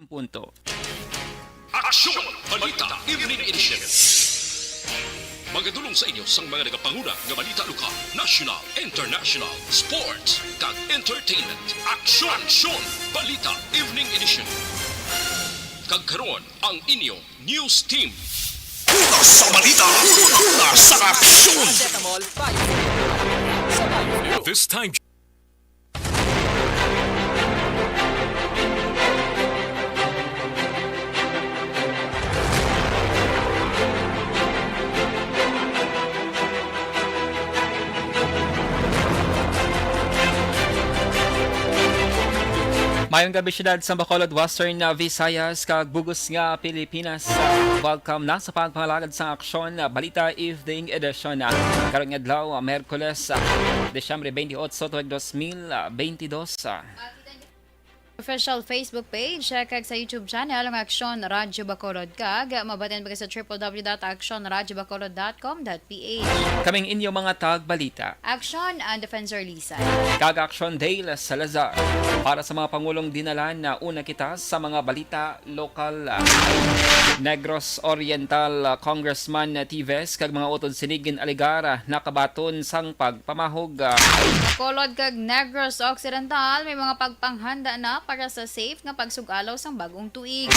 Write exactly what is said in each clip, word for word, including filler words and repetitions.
punto. Aksyon! Balita Evening Edition. Magadulong sa inyo sang mga nagapanguna nga balita lokal, national, international, sports, kag entertainment. Aksyon! Aksyon! Balita Evening Edition. Kag karon, ang inyo news team. Una sa balita, una sa aksyon. This time, Mayong gabi, siyudad sa Bacolod, Western, uh, Visayas, kag bug-os nga Pilipinas. Uh, welcome na sa pagpangalagad sang Aksyon, uh, Balita Evening Edition. Uh, karon nga adlaw, uh, Miyerkules, uh, Disyembre twenty-eight, tuig dos mil, uh, twenty-two. Uh, official Facebook page, uh, kag sa YouTube channel ang Aksyon Radyo Bacolod, kag mabatin pa sa triple W dot aksyon radyo bacolod dot com dot P H. Kaming inyo mga tagbalita. Aksyon, ang Defensor Lisan. Kag Aksyon, Dale Salazar. Para sa mga pangulong dinalan, na una kita sa mga balita lokal. Negros Oriental, uh, Congressman Tives kag mga utod sini gin-alegar, uh, nakabaton sang pagpamahog. Bacolod kag Negros Occidental may mga pagpanghanda na para sa safe nga pagsug-alaw sang bag-ong tuig.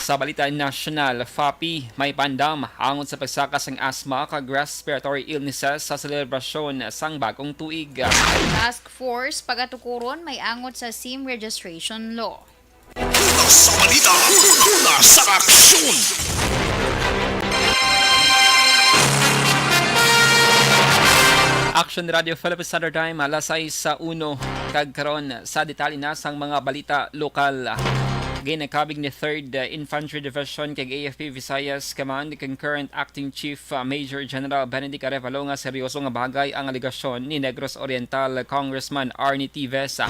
Sa balita nasyonal, FAPI may pandam angot sa pagsaka sang asthma kag respiratory illnesses sa selebrasyon sang bag-ong tuig. Task Force pagatukuron may angot sa SIM registration law. Una sa balita, una sa aksyon. Action Radio Philippine Standard Time, alas sais sa uno. Kag karon, sa detalye na sang mga balita lokal. Ginakabig ni Third, uh, Infantry Division kag A F P Visayas Command Concurrent Acting Chief, uh, Major General Benedict Arevalo nga seryoso nga bagay ang alegasyon ni Negros Oriental Congressman Arnie Tives, uh,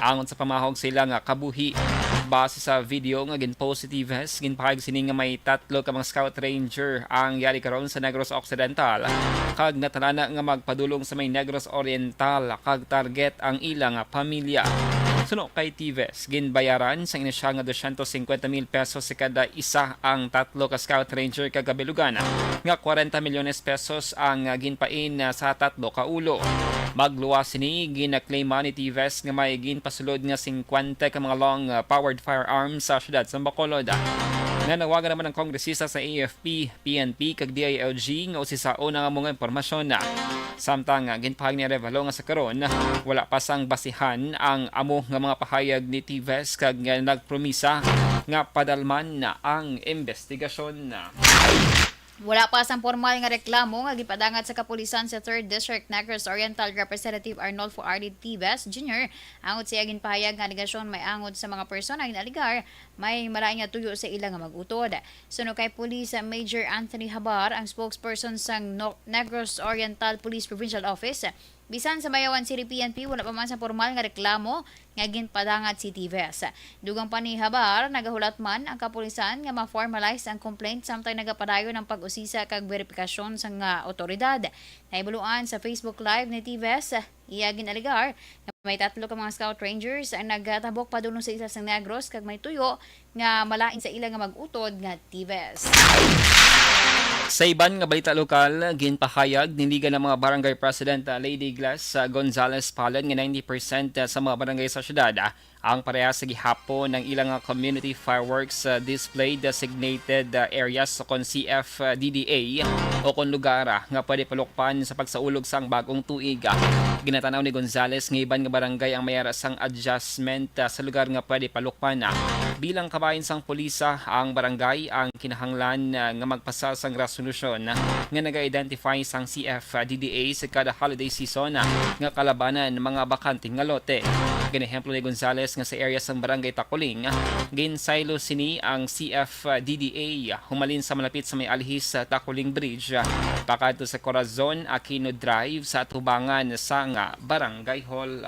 angot sa pamahog sa ila nga kabuhi. Base sa video nga ginpost si Tives, ginpahayag sini nga may tatlo ka mga Scout Ranger ang yari karon sa Negros Occidental, kag natalana nga magpadulong sa may Negros Oriental kag target ang ila nga pamilya. Suno kay Tives, ginbayaran sang inisyal nga dosyentos singkwenta mil pesos si kada isa ang tatlo ka Scout Ranger kag kabilugan nga kwarenta milyones pesos ang, ah, ginpain, ah, sa tatlo ka ulo. Magluwas sini, ginaklaiman ni Tives nga may ginpasulod nga singkwenta ka mga long, ah, powered firearms sa siyudad sa Bacolod. Nanawagan naman ang kongresista sa A F P, P N P kag D I L G nga usisaon ang amo nga impormasyon. Samtang, ah, ginpahayag ni Arevalo nga sa karon, wala pa sang basihan ang amo nga mga pahayag ni Tives kag nga nagpromisa nga padalman na ang investigasyon. Wala pa sang pormal nga reklamo nga gipadangat sa kapulisan sa Third District Negros Oriental Representative Arnolfo Arnie Tives Junior angot sa iya ginpahayag nga alegasyon may angot sa mga persona nga ginalegar may malain nga tuyo sa ila nga mag-utod. Suno kay Police Major Anthony Habar, ang spokesperson sang No-, Negros Oriental Police Provincial Office, bisan sa Mayawan City P N P, wala pa man sa pormal nga reklamo nga ginpadangat si Tives. Dugang pa ni Habar, nagahulat man ang kapulisan nga ma-formalize ang complaint samtang nagapadayon ang pag-usisa kag beripikasyon sang, ah, awtoridad. Nahibaluan sa Facebook Live ni Tives, iya ginalegar nga may tatlo ka mga Scout Rangers ang nagtabok padulong sa isla sang Negros kag may tuyo nga malain sa ila nga mag-utod nga Tives. Sa iban nga balita lokal, ginpahayag ni Liga ng mga Barangay President, ah, Lady Glass, ah, Gonzales Palad nga ninety percent sa mga barangay sa syudad, ah, ang parehas sa gihapon ang ilang, ah, community fireworks, ah, display designated, ah, areas o kon C F D D A o kon lugar, ah, nga pwede palukpan sa pagsaulog sang bag-ong tuig. Ginatanaw ni Gonzales nga iban nga barangay ang may ara sang adjustment, ah, sa lugar nga pwede palukpan, ah. Bilang kabahin sang pulisa, ang barangay ang kinahanglan, ah, nga magpasa sang resolusyon, ah, nga naga-identify sang C F D D A sa kada holiday season, ah, nga kalabanan mga bakante nga lote. Ginehemplo ni Gonzales nga sa area sang Barangay Takuling, ah, ginsaylo sini ang C F D D A, ah, humalin sa malapit sa may alihis sa Takuling Bridge, ah, pakadto sa Corazon Aquino Drive sa atubangan sang, ah, Barangay Hall.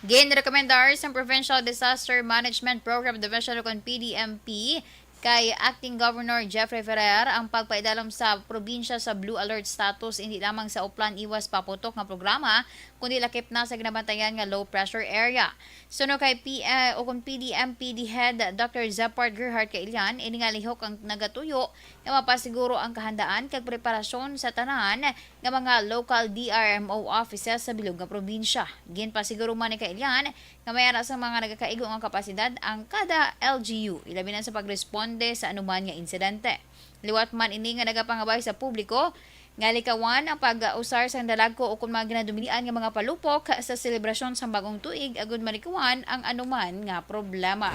Ginrekomendar sang Provincial Disaster Management Program Division o kon P D M P Kay Acting Governor Jeffrey Ferrer, ang pagpaidalom sa probinsya sa blue alert status hindi lamang sa Oplan Iwas Paputok nga programa, kundi lakip na sa ginabantayan nga low pressure area. Suno kay P, eh, o kung P D M P D Head Doctor Zepard Gerhart Kailian, ini nga lihok ang nagatuyo nga mapasiguro ang kahandaan kag preparasyon sa tanan nga mga local D R M O offices sa bilog nga probinsya. Ginpasiguro man ni Kailian nga may ara sa mga nagakaigo nga kapasidad ang kada L G U, ilabi na sa pagresponde sa anuman nga insidente. Liwat man ini nga nagapangabay sa publiko nga likawan ang pag-usar sang dalagko ukon mga ginadumilian nga mga palupok sa selebrasyon sang bagong tuig agud malikawan ang anuman nga problema.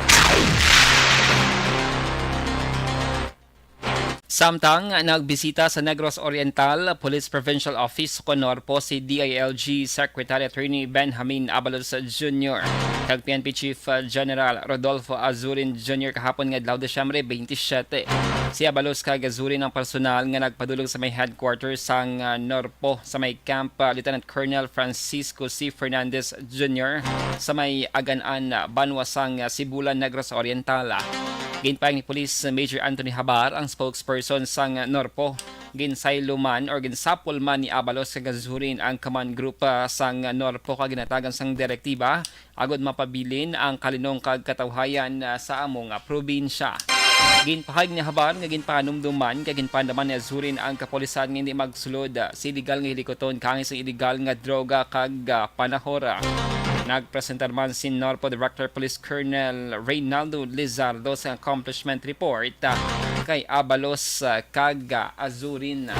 Samtang nagbisita sa Negros Oriental Police Provincial Office, kon NORPO, si D I L G Secretary Attorney Benjamin Abalos Junior kag P N P Chief, uh, General Rodolfo Azurin Junior kahapon nga adlaw, Disyembre twenty-seven. Si Abalos kag Azurin ang personal nga nagpadulong sa may headquarters sang, uh, NORPO sa may Camp, uh, Lieutenant Colonel Francisco C. Fernandez Junior sa may Agan-an, uh, banwa sang, uh, Sibulan, Negros Oriental. Ginpahayag ni Police Major Anthony Habar, ang spokesperson sang NORPO, ginsaylo man or ginsapol man ni Abalos kag Azurin ang command group, ah, sang NORPO kag ginhatagan sang direktiba agud mapabilin ang kalinong kag katawhayan, ah, sa amo nga probinsya. Ginpahayag ni Habar nga ginpahanumdom man kag ginpaandaman ni Azurin ang kapulisan nga hindi magsulod, ah, sa iligal nga hilikuton kaangay sa iligal nga droga kag, ah, panahora. Nagpresentar man si NORPO Director Police Colonel Reynaldo Lizardo sa accomplishment report, ah, kay Abalos, ah, kag, ah, Azurin.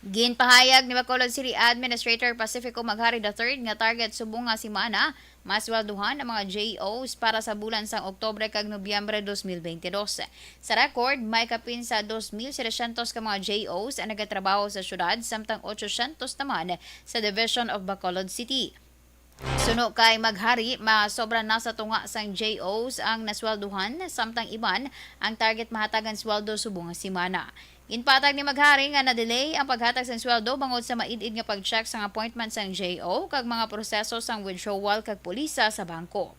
Ginpahayag ni Bacolod City Administrator Pacifico Maghari the third nga target subong nga semana masweldohan ang mga J Os para sa bulan sang Oktubre kag Nobyembre dos mil twenty-dos. Sa record, may kapin sa dos mil setecientos ka mga J Os ang nagatrabaho sa syudad, samtang ochocientos naman sa Division of Bacolod City. Suno kay Maghari, masobra na sa tunga sang J Os ang nasweldohan, samtang iban ang target mahatagan sweldo subong nga semana. Ginpatag ni Maghari nga na-delay ang paghatag sang sweldo bangod sa maid-id nga pag-check sang appointment sang J O kag mga proseso sang withdrawal kag pulisa sa bangko.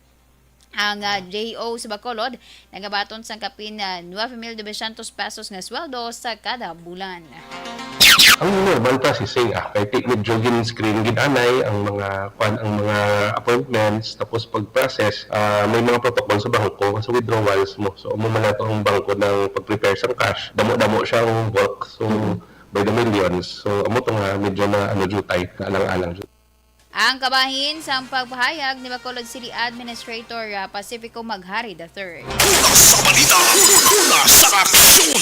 Ang, ah, J O sa Bacolod nagabaton sang kapin, ah, nuebe mil novecientos pesos nga sweldo sa kada bulan. Ang normal processing, ah, kay ti-, medyo gin-screen gid anay ang mga, kwan, ang mga appointments, tapos pag-process, ah, may mga protocol sa bangko, sa withdrawals mo. So, amo man nato ang bangko nang pag-prepare sang cash. Damo-damo siya ang bulk. So, Mm. by the millions. So, amo to nga medyo na, ano, jutay, na alang-alang jud. Ang kabahin sang pagpahayag ni Bacolod City Administrator, ah, Pacifico Maghari the third. Una sa balita, una sa aksyon.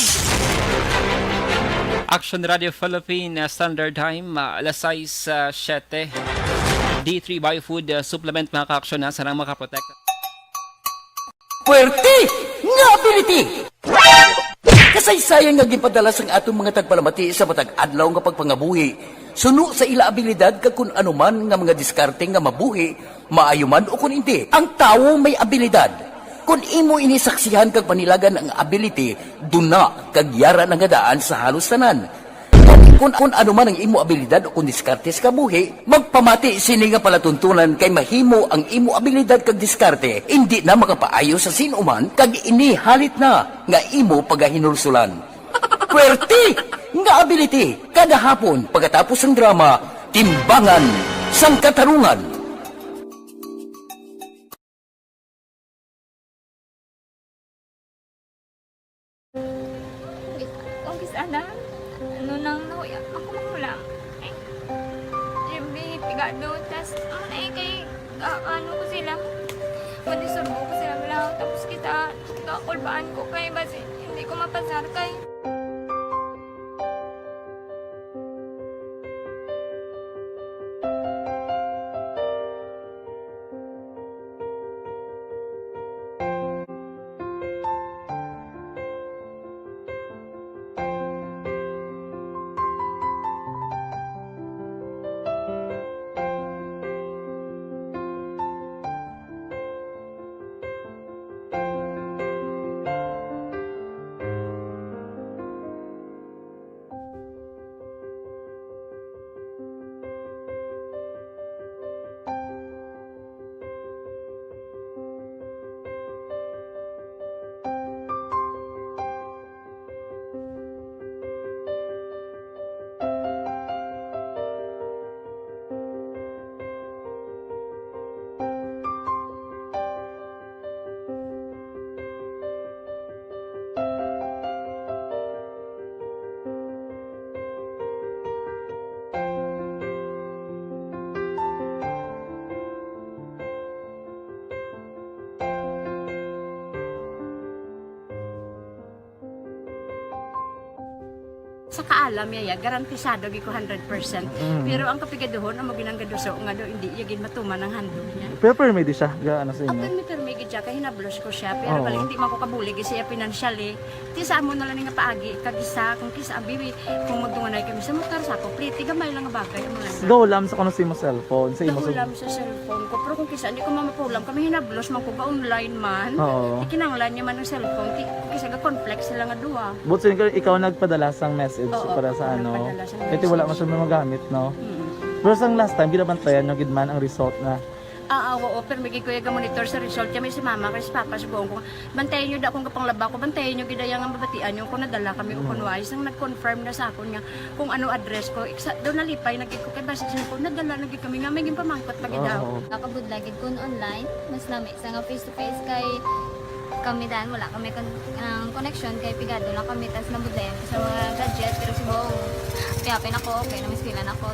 Action Radio Philippine, ah, Standard Time, ah, alas sais, ah, siyete. D three Bio Food, ah, Supplement, mga kaaksyon, ha, sa nang makaprotekta. Puwerte nga ability! Kasaysayan nga ginpadala sang aton mga tagpalamati sa matag adlaw nga pagpangabuhi, suno sa ila abilidad kag kun ano man nga mga diskarte nga mabuhi, maayo man o kun indi. Ang tawo may abilidad. Kun imo ini saksihan kag panilagan ang ability, duna kag yara na nga daan sa halos tanan. Kun, kun ano man ang imo abilidad o kun diskarte sa kabuhi, magpamati sini nga palatuntunan kay mahimo ang imo abilidad kag diskarte indi na makapaayo sa sin-o man kag ini halit na nga imo pagahinulsulan. Puwerte nga ability, kada hapon pagkatapos sang drama, Timbangan sang Katarungan. Kung kis ana, ano nang nahuya, ako makulang. Ay, Jimmy, pigado, tas, ano na eh, kay, ah, ano ko sila, pwede surbo ko sila lang, tapos kita, kakulbaan ko kay, basi, hindi ko mapasar kay. Sa kaalam niya, ya, garantisado gid ko hundred percent. Mm. Pero ang kapigaduhon, amo ginang gaduso nga do, hindi iya gid matuman ang handog niya. Pero permi di siya, ga-, ano sa inyo? Permi, permi gid siya, kay hinablos ko siya. Pero Oo. balik, hindi man ko kabulig siya financially. Ti sa amo na lang nga paagi, kag isa, kung kisa, abi, kung magdunganay kami sa motor, sa ako, pretty, gamay lang nga bagay, amo lang. Gahulam sa kuno sa imo cellphone, sa imo sa Gahulam sa cellphone ko, pero kung kisa, hindi ko mamapulam, kami hinablos man ko, ga-online man. Oo. Ti kinahanglan niya man ang cellphone, ti, kung kisa, ga-conflict sila nga duha. But sin-, ikaw nagpadala sang message Oo, para sa ako ano? nagpadala sang Kaya ti wala man message. siya magamit, no? Mm. Pero sang last time, ginabantayan nyo gid man ang result na Ah, ah, oo, pero may gid ko iya ga-monitor sa result. Kaya may si mama, kay si papa, sugoon ko, bantayan nyo da akong gapanglaba ko, bantayan nyo gid iya nga mabatian nyo kung nadala kami o Mm. kung wala. Isang nag-confirm na sa akon nga kung ano address ko. Iksa, daw nalipay na gid ko, kay basi siya ko, nadala na gid kami nga, may ginpamangkot pa gid daw. Oo. Nakabudlay gid kun online, mas nami sa nga face to face kay kami dan, wala kami kon-, ang connection kay pigado lang kami, tas nabudlayan ko sa mga gadget, pero subong, kaya pin ako, okay na, may eskwela na ako.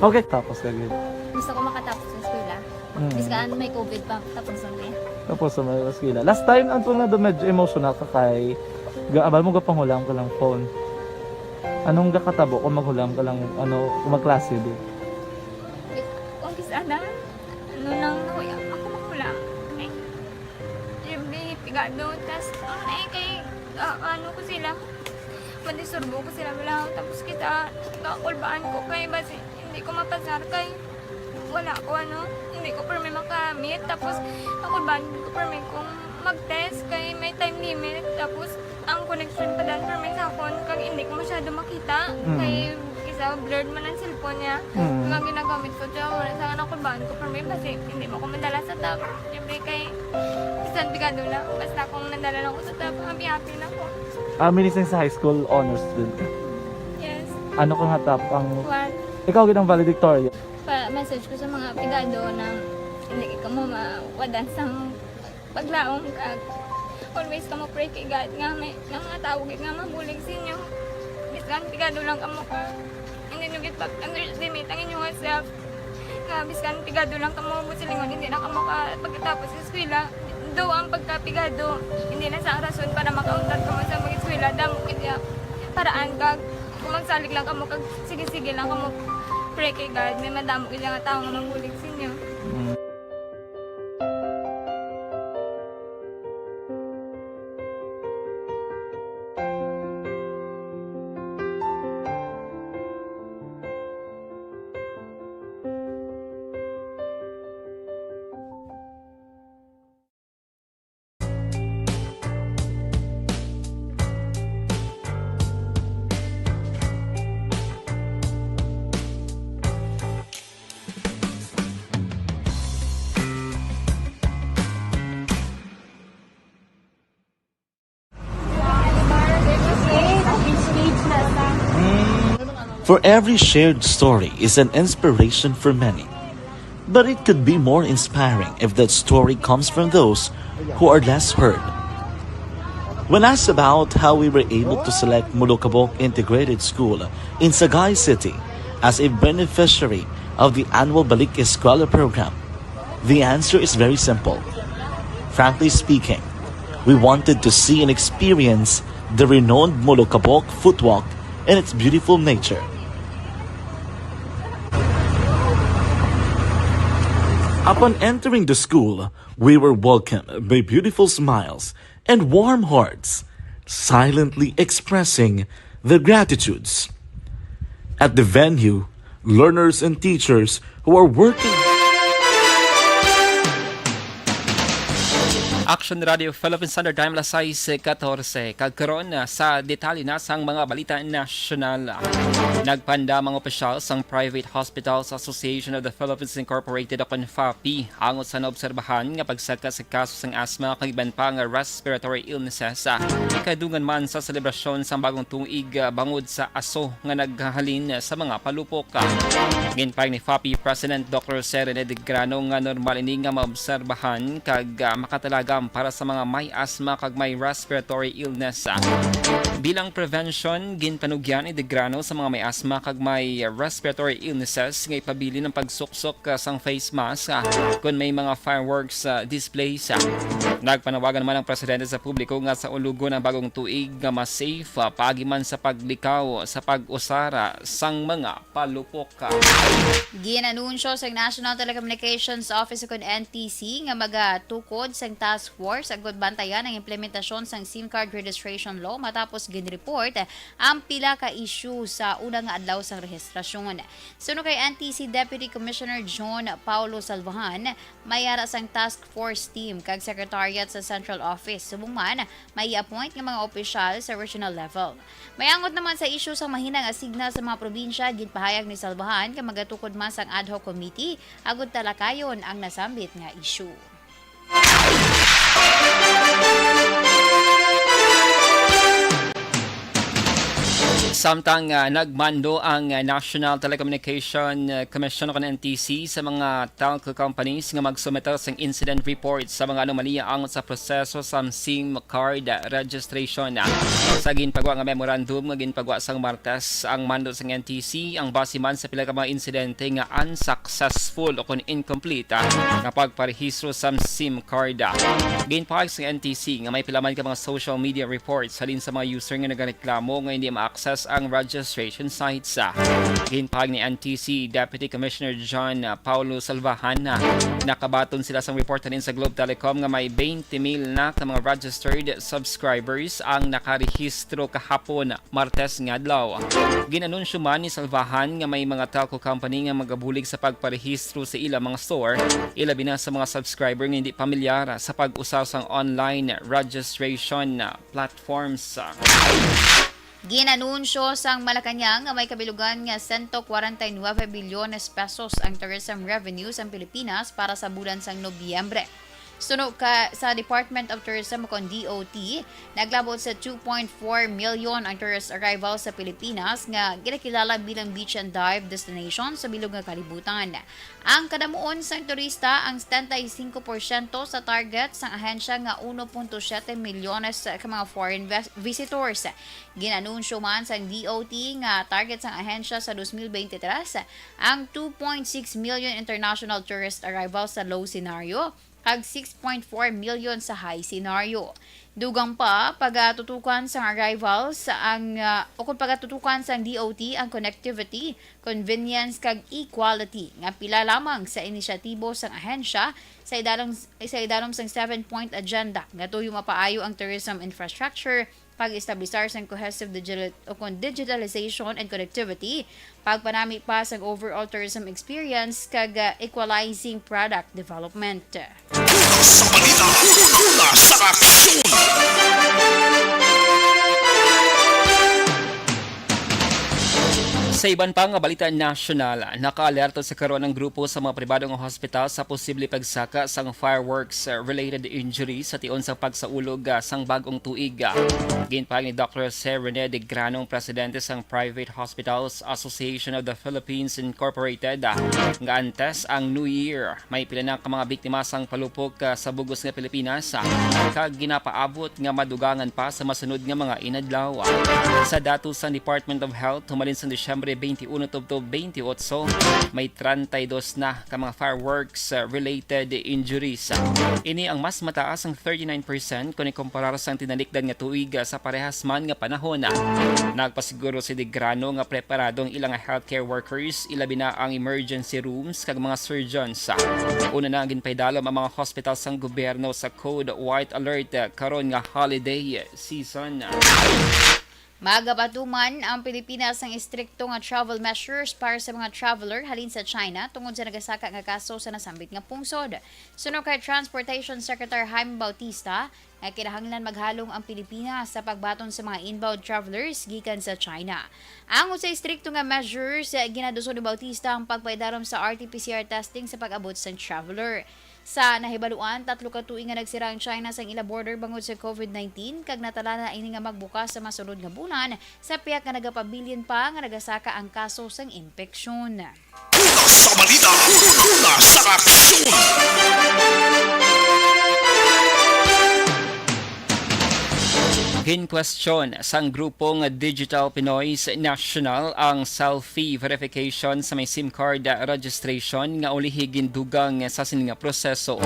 Okay, tapos ka gid. Gusto ko makatapos sa eskwela. Mm. Bisan may covid pa, tapos ang day. Tapos sa mga eskwela. Last time, ang tunga do medyo emotional ka kay ga-, abal mo gapanghulam ka lang phone. Anong gakatabo kung maghulam ka lang, ano, kung magklase di? Kung kis-a na, ano lang, nahuya ako maghulam. Ay, every pigado, tas, ang ay kay, ah, ano ko sila, madisturbo ko sila, wala. Tapos kita, kakulbaan ko kay basi, hindi ko mapasar kay wala ko, ano, hindi ko permi makamit. Tapos, kakulbaan ko permi kung mag-test kay may time limit. Tapos, ang connection pa dan permi sa akon, kag hindi ko masyado makita. Mm. Kay, kisa blurred man ang cellphone niya. Mm. Kag ginagamit ko siya, wala sa kakulbaan ko permi, basi hindi mo ko madala sa top. Siyempre, kay, bisan pigado lang, basta kung nadala lang ko sa top, happy-happy na ko. Ah, minising sa high school, honors student ka? Yes. Ano ka nga top ang One. Ikaw gid ang valedictorian? Pa-message ko sa mga pigado na hindi ka mo mawadan sang paglaom ka. Always ka mo pray kay God nga may, nga mga tawo gid nga mabulig sa inyo. Bisan pigado lang kamo ka. Hindi nyo gid pag-underestimate ang inyong self. Nga bisan pigado lang kamo, buot silingon, hindi na kamo ka pagkatapos sa eskwela. Do ang pagkapigado, hindi na sa rason para makauntat kamo sa mag-eskwela. Damo gid ya paraan kag kung magsalig lang kamo kag sige-sige lang kamo pray kay God, may madamo gid nga tawo nga mabulig sa inyo. Mm. For every shared story is an inspiration for many. But it could be more inspiring if that story comes from those who are less heard. When asked about how we were able to select Molokabok Integrated School in Sagay City as a beneficiary of the annual Balik Eskwela program, the answer is very simple. Frankly speaking, we wanted to see and experience the renowned Molokabok Footwalk and its beautiful nature. Upon entering the school, we were welcomed by beautiful smiles and warm hearts, silently expressing their gratitudes. At the venue, learners and teachers who are working. Action Radio Philippine Standard Time, alas sais katorse. Kag karon, ah, sa detalye na sang mga balita nasyonal. Nagpaandam ang opisyal sang Private Hospitals Association of the Philippines Incorporated, o kon FAPI, angot sa naobserbahan nga pagsaka sa kaso sang asthma kag iban pa nga respiratory illnesses, ah, kadungan man sa selebrasyon sang bagong tuig, ah, bangod sa aso nga naghalin sa mga palupok. Ginpahayag ni FAPI President Doctor Sir Rene Degrano nga normal ini nga maobserbahan kag, ah, makatalaga um, para sa mga may asthma kag may respiratory illness. Bilang prevention, ginpanugyan ni Degrano sa mga may asthma kag may respiratory illnesses nga ipabilin ang pagsuksok, ah, sang face mask, ah, kon may mga fireworks, ah, displays. Nagpanawagan man ang presidente sa publiko nga saulogon ang bagong tuig nga mas safe, ah, paagi man sa paglikaw sa pag-usara sang mga palupok. Gin-anunsyo sang National Telecommunications Office, kon N T C, nga magatukod sang task force agud bantayan ang implementasyon sang SIM card registration law matapos gin-report ang pila ka issue sa una nga adlaw sang rehistrasyon. Suno kay N T C Deputy Commissioner John Paulo Salvahan, may ara sang task force team kag secretariat sa central office. Subong man, may i-appoint nga mga opisyal sa regional level. May angot naman sa isyu sang mahina nga signal sa mga probinsya, ginpahayag ni Salvahan nga magatukod man sang ad hoc committee agud talakayon ang nasambit nga isyu. Samtang, ah, nagmando ang, ah, National Telecommunication, ah, Commission o kon N T C sa mga telco companies nga magsumite sang incident report sa mga anomalya angot sa proseso sa SIM card registration. Sa ginpagwa nga memorandum nga ginpagwa sang Martes ang mando sang N T C, ang base man sa pila ka mga insidente nga unsuccessful o kon incomplete, ah, nga pagparehistro sa SIM card. Ginpahayag sang N T C nga may pila man ka mga social media reports halin sa mga user nga nagareklamo nga hindi ma-access ang registration sites. Ginpahayag ni N T C Deputy Commissioner John, ah, Paulo Salvahan, ah, nakabaton sila sang report halin sa Globe Telecom nga may twenty mil na ka mga registered subscribers ang nakarehistro kahapon, Martes nga adlaw. Gin-anunsyo man ni Salvahan nga may mga telco company nga magabulig sa pagparehistro sa ila mga store, ilabi na sa mga subscriber nga hindi pamilyar sa pag-usa sang online registration platforms. Gin-anunsyo sang Malacañang nga may kabilugan nga sento kwarenta y nuebe bilyones pesos ang tourism revenue sang Pilipinas para sa bulan sang Nobyembre. Suno ka sa Department of Tourism o kon D O T, naglabot sa two point four million ang tourist arrivals sa Pilipinas nga ginakilala bilang beach and dive destination sa bilog nga kalibutan. Ang kadamuon sang turista ang setenta y cinco porsyento sa target sang ahensya nga uno punto siete milyones ka mga foreign ves-, visitors. Gin-anunsyo man sang D O T nga target sang ahensya sa dos mil bente tres ang two point six million international tourist arrivals sa low scenario kag six point four million sa high scenario. Dugang pa, pagatutukan sang arrivals ang, ah, o kung pagatutukan sang D O T ang connectivity, convenience kag equality nga pila lamang sa inisyatibo sang ahensya sa idalom, sa idalom sang seven-point agenda nga tuyo mapaayo ang tourism infrastructure, pag-establisar sang cohesive digital, o kon digitalization and connectivity, pagpanami pa sang overall tourism experience, kag, ah, equalizing product development. Una sa balita, una sa aksyon. Sa iban pa nga balita nasyonal, nakaalerto sa karon ang grupo sa mga pribado nga hospital sa posible pagsaka sang fireworks, uh, related injury sa tion sang pagsaulog, uh, sang bag-ong tuig. Ginpahayag ni Doctor Jose Rene de Grano, presidente sang Private Hospitals Association of the Philippines Incorporated, uh, nga antes ang New Year, may pila na ka mga biktima sang palupok, ah, sa bug-os nga Pilipinas, ah, kag ginapaabot nga madugangan pa sa masunod nga mga inadlaw. Sa datos sang Department of Health, humalin sang Disyembre twenty-one tubtob twenty-eight, may treinta y dos na ka mga fireworks, ah, related injuries. Ini ang mas mataas sang thirty-nine percent kon ikumparar sang tinalikdan nga tuig, ah, sa parehas man nga panahon. Nagpasiguro si De Grano nga preparado ang ilang healthcare workers, ilabi na ang emergency rooms kag mga surgeons. Una na ginpaidalom ang mga hospital sang gobyerno sa Code White Alert karon nga holiday season. Magapatuman ang Pilipinas sang istrikto nga travel measures para sa mga traveler halin sa China tungod sa nagasaka nga kaso sa nasambit nga pungsod. Suno kay Transportation Secretary Jaime Bautista, nga kinahanglan maghalong ang Pilipinas sa pagbaton sa mga inbound travelers gikan sa China. Angot sa istrikto nga measures, ginaduso ni Bautista ang pagpaidalom sa R T P C R testing sa pag-abot sang traveler. Sa nahibaluan, tatlo ka tuig nga nagsira ang China sang ila border bangod sa COVID nineteen, kag natala na ini nga magbukas sa masunod nga bulan sa pihak nga nagapabilin pa nga nagasaka ang kaso sang impeksyon. Una sa balita, una sa aksyon. Ginkwestiyon sang grupo nga Digital Pinoys National ang selfie verification sa may SIM card registration nga ulihi gindugang sa sini nga proseso.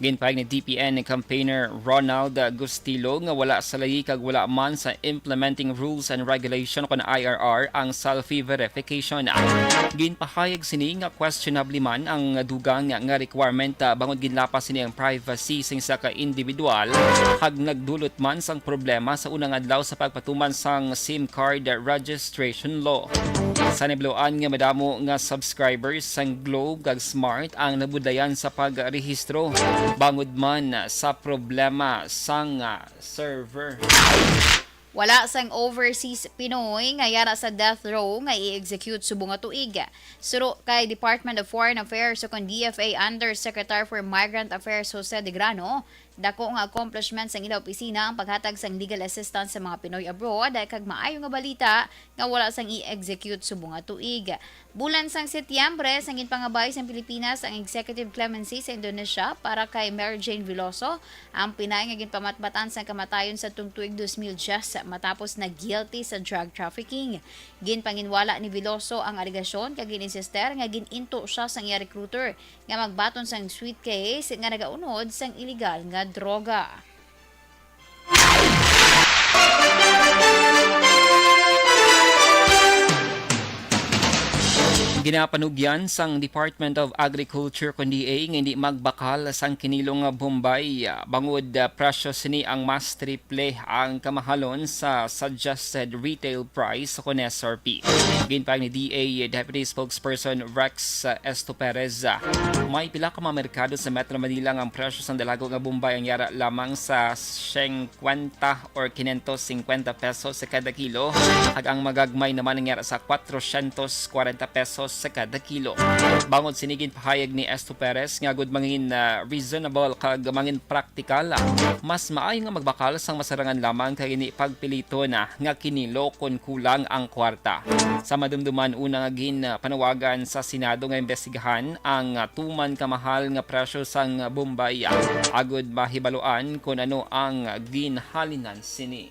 Ginpahayag ni D P N campaigner Ronald Gustilo nga wala sa layi kag wala man sa Implementing Rules and Regulation kon I R R ang selfie verification. Ginpahayag sini nga questionable man ang dugang nga requirement, ah, bangod ginlapas sini ang privacy sing isa ka individual, kag nagdulot man sang problema sa unang adlaw sa pagpatuman sang SIM card registration law. Sa nahibaluan nga madamo nga subscribers sang Globe kag Smart ang nabudlayan sa pagrehistro bangod man sa problema sang, ah, server. Wala sang overseas Pinoy nga yara sa death row nga i-execute subong nga tuig. Suro kay Department of Foreign Affairs o kon D F A Undersecretary for Migrant Affairs Jose De Grano, dako nga accomplishment sang ila opisina ang paghatag sang legal assistance sa mga Pinoy abroad, kag maayo nga balita nga wala sang i-execute subong nga tuig. Bulan sang Setyembre, sang ginpangabay sang Pilipinas ang executive clemency sa Indonesia para kay Mary Jane Veloso, ang pinay nga ginpamatbatan sang kamatayon sa tung tuig dos mil diyes matapos na guilty sa drug trafficking. Ginpanginwala ni Veloso ang alegasyon kag gin-insister nga gin-into siya sang iya recruiter nga magbaton sang suitcase nga nagaunod sang iligal nga droga. Ginapanugyan sang Department of Agriculture kon D A nga hindi magbakal sang kinilo nga bombay, ah, bangod, ah, presyo sini ang mas triple ang kamahalon sa suggested retail price kon S R P. Ginpahayag ni D A Deputy Spokesperson Rex, ah, Esto Perez, ah, may pila ka mga merkado sa Metro Manila nga ang presyo sang dalago nga bombay ang yara lamang sa singkwenta or quinientos singkwenta pesos sa kada kilo, kag ang magagmay naman ang yara sa kwatrosyentos kwarenta pesos sa kada kilo. Bangod sini, ginpahayag ni Esto Perez nga gud mangin, ah, reasonable kag mangin praktikal, ah, mas maayo nga magbakal sang masarangan lamang kag hindi pagpiliton, ah, nga kinilo kon kulang ang kwarta. Sa madumduman una nga gin, ah, panawagan sa Senado nga imbestigahan ang, ah, tuman kamahal nga presyo sang bombay, ah, agud mahibaluan kon ano ang ginhalinan sini.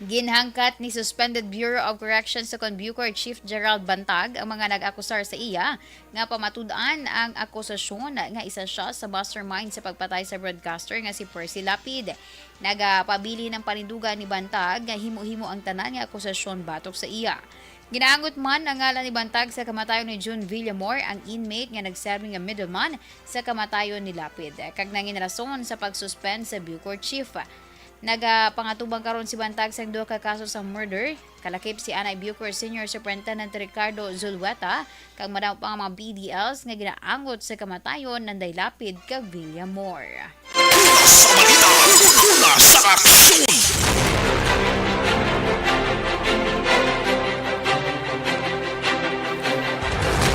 Ginhangkat ni Suspended Bureau of Corrections o kon Bucor Chief Gerald Bantag ang mga nag-akusar sa iya nga pamatud-an ang akusasyon nga isa siya sa mastermind sa pagpatay sa broadcaster nga si Percy Lapid. Nagapabilin ang panindugan ni Bantag nga himo-himo ang tanan nga akusasyon batok sa iya. Ginaanggot man ang ngalan ni Bantag sa kamatayon ni June Villamor, ang inmate nga nagserbi nga middleman sa kamatayon ni Lapid, kag nangin rason sa pag-suspend sa Bucor Chief. Nagapangatubang karon si Bantag sang duha ka kaso sang murder, kalakip si anay Bucor Senior Superintendent Ricardo Zulueta, kag madamo pa nga mga P D Ls nga ginaanggot sa kamatayon nanday Lapid kag Villamor. Una sa balita, una sa aksyon.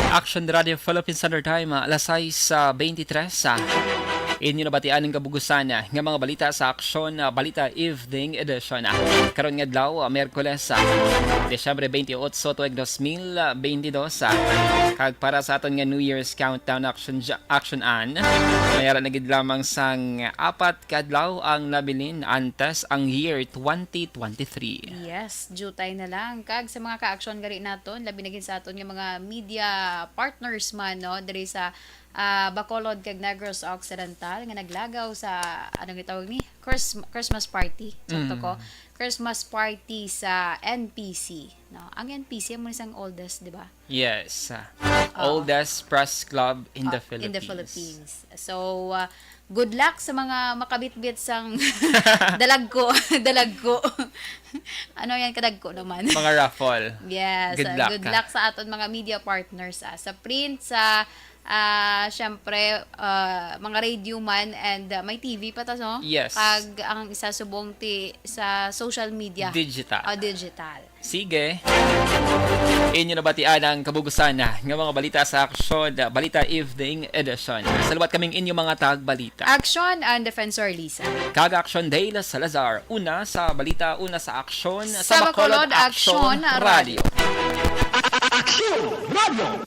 Action Radio Philippines Standard Time, ah, alas sais, ah, twenty-three, ah. Inyo nabatian ang kabugusan, ah, nga mga balita sa Aksyon, ah, Balita Evening Edition, ah. Karon nga adlaw, ah, Miyerkules, ah, Disyembre twenty-eight, tuig dos mil twenty-dos, ah. Kag para sa aton nga New Year's Countdown Action, Action An, mayara na gid lamang sang apat ka adlaw ang nabilin antes ang year twenty twenty-three. Yes, jutay na lang. Kag sa mga ka-aksyon gani naton, labi na gid sa aton nga mga media partners man, no, diri sa, ah, Bacolod kag Negros Occidental nga naglagaw sa, ano nga tawag ni? Chrism-, Christmas party. Sakto Mm. ko? Christmas party sa N P C, no? Ang N P C, amo ni sang oldest, di ba? Yes. Oo. Oldest press club in the Oh, in the Philippines. Philippines. So, ah, good luck sa mga makabitbit sang dalagko, dalagko. Ano yan, kadagko naman. Mga raffle. Yes, Good ah, luck, good ah. luck sa aton mga media partners, ah, sa print, sa, ah, syempre, ah, mga radio man, and, ah, may T V pa ta, no? Yes. Kag ang isa subong ti sa social media. Digital. O, digital. Sige. Inyo nabatian ang kabugusan nga mga balita sa Aksyon, Balita Evening Edition. Saluwat kaming inyo mga tagbalita. Aksyon, ang Defensor Lisa. Kag Aksyon Dale Salazar. Una sa balita, una sa aksyon, Sa Bacolod, Aksyon Radio. Aksyon Radio.